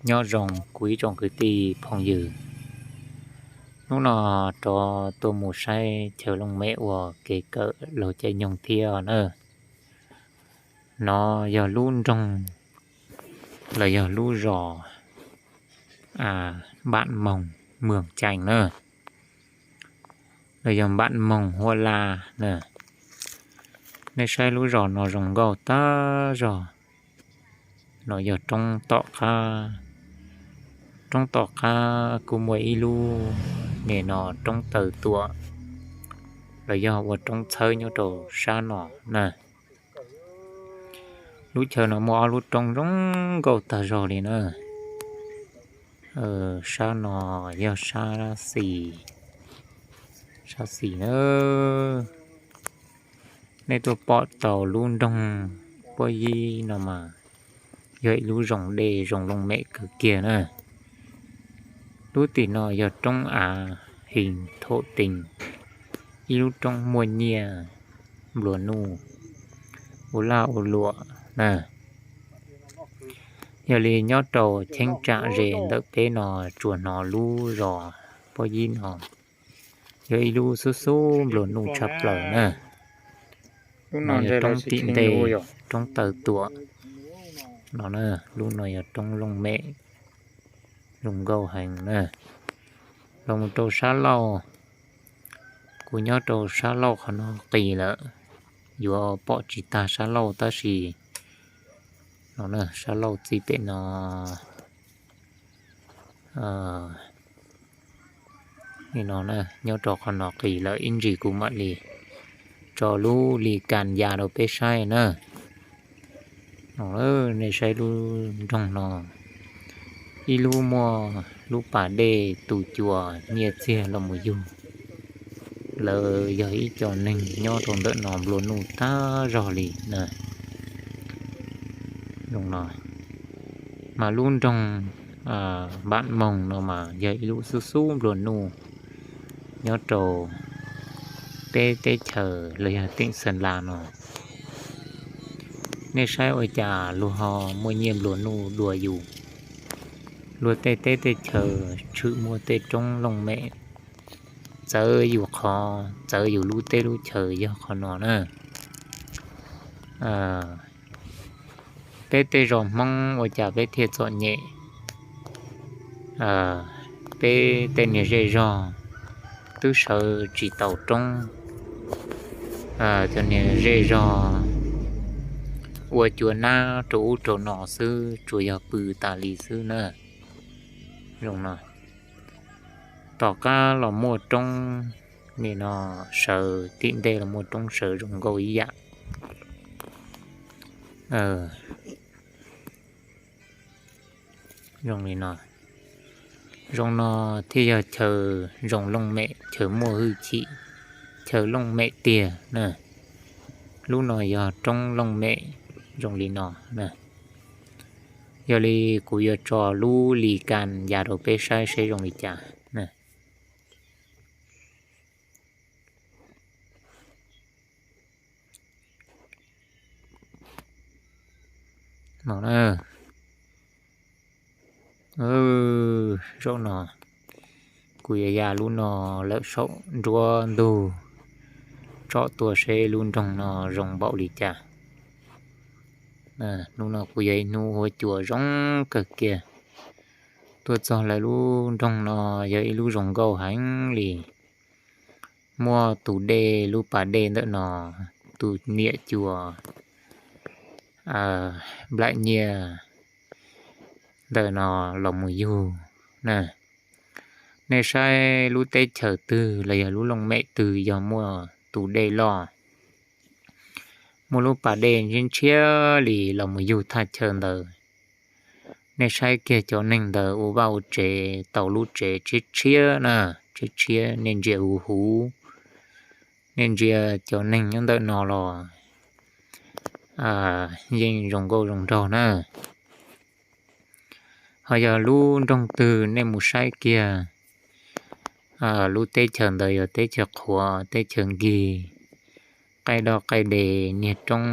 Nyob zoo kuv ib tsoom kwv tij phooj ywg, hnub no rov tuaj mus saib chaw looj mem ua kev kawm laug caij nyoog thiab na. No yog lub nroog los yog lub zos Npam Moog Muag Cees na, los yog Npam Moog Huab Laj na. Nej saib lub zos no zoo nkauj tag zog. No yog roob tom qab, roob tom qab kuj muaj ib lub, nim no roob taw tuam los yog ua roob txhawb nyob rau sab no na. Lub chaw no muaj ob lub roob zoo nkauj tag zog li na. Sab no yog sab xis, sab xis na. Nej tuaj pom tau lub nroog Pob Yib no mas yog ib lub zoo dej zoo looj mem kawg kiag na. Lub tim no yog roob Av His Thom Tees, ib lub roob muaj nyiaj nplua nuj ua laj ua luam na. Yog li nyob rau cheeb tsam ze ntawm peb no tsuas hnov lub zos Pob Yib no yog ib lub xub xub nplua nuj tshaj plaws na. No yog roob tim ntej, roob taw tuam no na. Lub no yog roob looj mem zoo nkauj heev na. Los mus rau sab laug, kuv nyob rau sab laug qhov no qis lawm, yuav pom tsis tag sab laug tab sis no sab laug txij pem no no nyob rau qhov no qis lawm, ib ntsis kuv mam li tso lub li kas ya rau peb saib na. Nej saib lub nroog no, ib lub muaj lub pas dej tu cua nyiaj txiag los mus yug. Lawv yog ib co neeg nyob rau ntawm no nplua nuj tag zog li na. Mas lub nroog Npam Moog no mas yog ib lub xub xub nplua nuj nyob rau peb teb chaws los yog teem Xeem Las no. Nej saib ua cas luag ho muaj nyiaj nplua nuj dua yus, luag tej teb tej chaw tshwm muaj tej roob looj mem. Txawv yus qhov, txawv yus lub teb lub chaw yog qhov no na. Peb tej zos Hmoob ua cas peb thiaj txom nyem? Peb tej niag zej zog twb sawv tsis taus roob, cov niag zej zog ua cua nab rau ub rau no xwb, tsuas yog pw tas li xwb na. Zoo no, tom qab los muaj roob, nim no sawv tim ntej los muaj roob sawv zoo nkauj ib yam. Zoo li no, zoo no thiaj yog chaw zoo looj mem, chaw muaj hwj chim, chaw looj mem tiag na. Lub no yog roob looj mem zoo li no na. Yog li kuv yuav tso lub li kas ya rau peb saib seb zoo li cas na. Zaum no, kuv yuav ya lub no lawm saum nruab ntug tsom tuaj seb lub nroog no zoo npaum li cas. Hnub no kuv yog ib hnub huab cua zoo kawg kiag. Tuaj txog lawv lub nroog no yog ib lub zoo nkauj heev li. Muaj tus dej, lub pas dej ntawm no, tus niam cua nplaim nyiaj ntawm no los mus yug na. Nej saib lub teb chaws twg los yog lub looj mem twg yog muaj tus dej loj, muaj lub pas dej ntshiab ntshiab li los mus yug thaj chaw ntawd. Nej saib kiag cov neeg ntawd ua vaj ua tsev tau lub tsev tshiab tshiab na, tshiab tshiab, nej ntsia huv huv, nej ntsia cov neeg nyob ntawm no los yeej zoo nkauj zoo nraug na. Ho yog lub nroog twg nej mus saib kiag, lub teb chaws ntawd yog teb chaws qhuav, teb chaws nkig, qaij doj qaij des, niag roob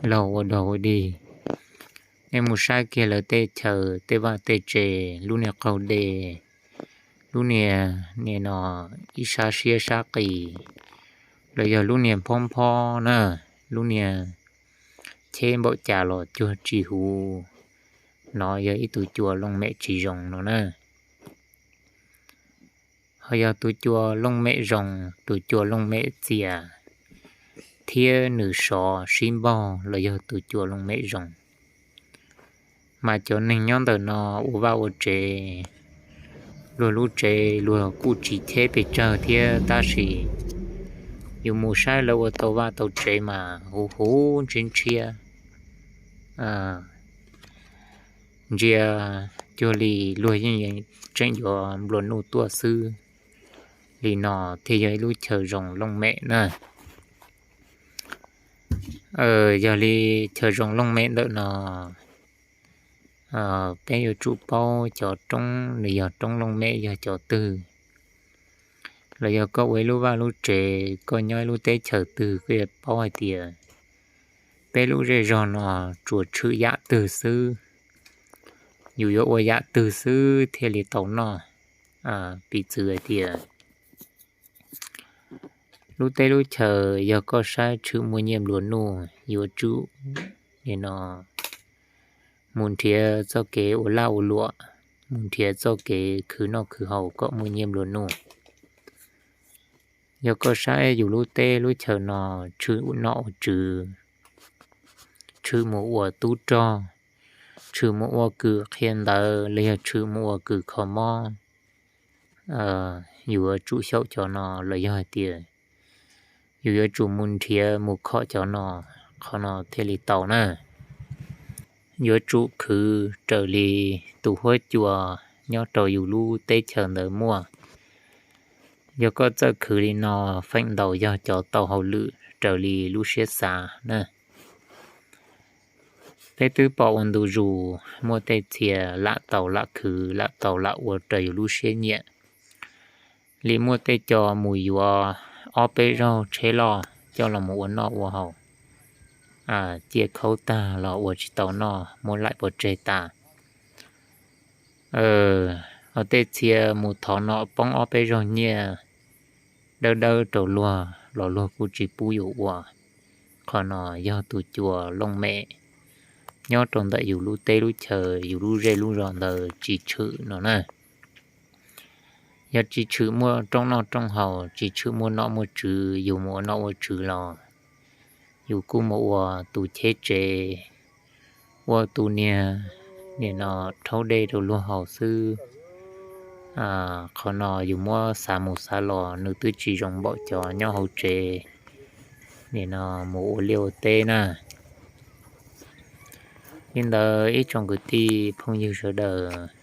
laug ua dog ua dig, Nej mus saib kiag lawv tej chaw tej vaj tej tsev, lub niag qaug dej, lub niag nim no ib sab siab sab qis, los yog lub niag phob phob na, lub niag cheb npaum cas los cuag tsis huv, no yog ib tug cua looj mem tsis zoo no na. Ho yog tus cua looj mem zoo, tus cua looj mem txias, thiab nws sov sib npaug los yog tus cua looj mem zoo. Mas cov neeg nyob ntawm no ua vaj ua tsev, luag lub tsev luag kuj tsis cheb pes tsawg thiab tab sis yus mus saib lawv ua tau vaj tau tsev mas huv huv ntshiab ntshiab, ntsia cuag li luag yeej tseem yuav nplua nuj tuaj xwb. Li no thiaj yog ib lub chaw zoo looj mem na. Yog li chaw zoo looj mem ntawm no, peb yuav tsum paub cov roob nws yog roob looj mem yog cov twg. Los yog koj ua ib lub vaj lub tsev, koj nyob ib lub teb chaws twg, koj yuav paub hais tias peb lub zej zog no tsuas tshwm yam twg xwb, yus yuav ua yam twg xwb thiaj li tau noj. Piv txwv hais tias lub teb lub chaws yog koj saib tshwm muaj nyiaj nplua nuj, yuav tsum nim no mus nrhiav txoj kev ua laj ua luam, mus nrhiav txoj kev khwv noj khwv haus kom muaj nyiaj nplua nuj. Yog koj saib yus lub teb lub chaws no tshwm ua nom ua tswv, tshwm mus ua tub rog, tshwm mus ua kws qhia ntawv los yog tshwm mus ua kws kho mob, yus yuav tsum xyaum cov no los yog hais tias yus yuav tsum mus nrhiav mus khom cov no, qhov no thiaj li tau na. Yuav tsum khwv raws li tus huab cua nyob rau yus lub teb chaws ntawd muaj. Yog koj txawj khwv li no, feem ntau yog cov tau hauj lwm raws li lub siab xav na. Peb twb pom ua ntu zus muaj tej txhia lam tau lam khwv lam tau lam ua raws yus lub siab nyiam. Li muaj tej co mus yuav ob peb zaug tsheb loj coj los mus ua noj ua haus, ciaj khaub tag los ua tsis tau noj, muab laim pov tseg tas. Ho tej txhia mus thov nom poob ob peb zaug nyiaj dawb dawb rau luag los luag kuj tsis pub yus ua. Qhov no yog tus cua looj mem nyob rau ntawm yus lub teb lub chaws, yus lub zej lub zos ntawd tsis tshwm no na. Yog tsis tshwm muaj rooj noj rooj haus, tsis tshwm muaj nom muaj tswv, yus mus ua nom ua tswv los yus kuj mus ua tus cheb tsev, ua tus niag nim no rhaub dej rau luag haus xwb. Qhov no yus muab xav mus xav los nws twb tsis zoo npaum cov nyob hauv tsev nim no mus ua liaj ua teb na. Li ntawd ib tsoom kwv tij phooj ywg sawv daws,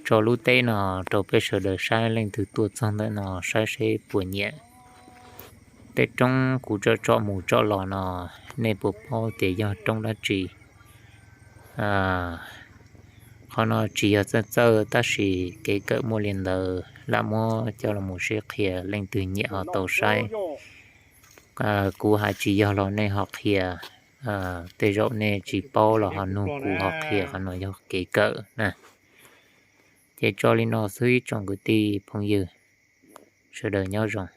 tso lub teb no rau peb sawv daws saib, leej twg tuaj txog ntawm no saib seb puas nyiam. Tej roob kuv tsom tsom mus tsom los no, nej puas paub tias yog roob dab tsi? Qhov no tsis yog txawj txawj tab sis kev kawm muaj li ntawd, lam muab coj los mus sib qhia, leej twg nyiam ho tau saib. Kuv hais tsis yog los nej ho qhia, tej zaum nej tsis paub los ho nug kuv ho qhia, qhov no yog kev kawm na. Ces tso li no xwb ib tsoom kwv tij phooj ywg, sawv daws nyob zoo.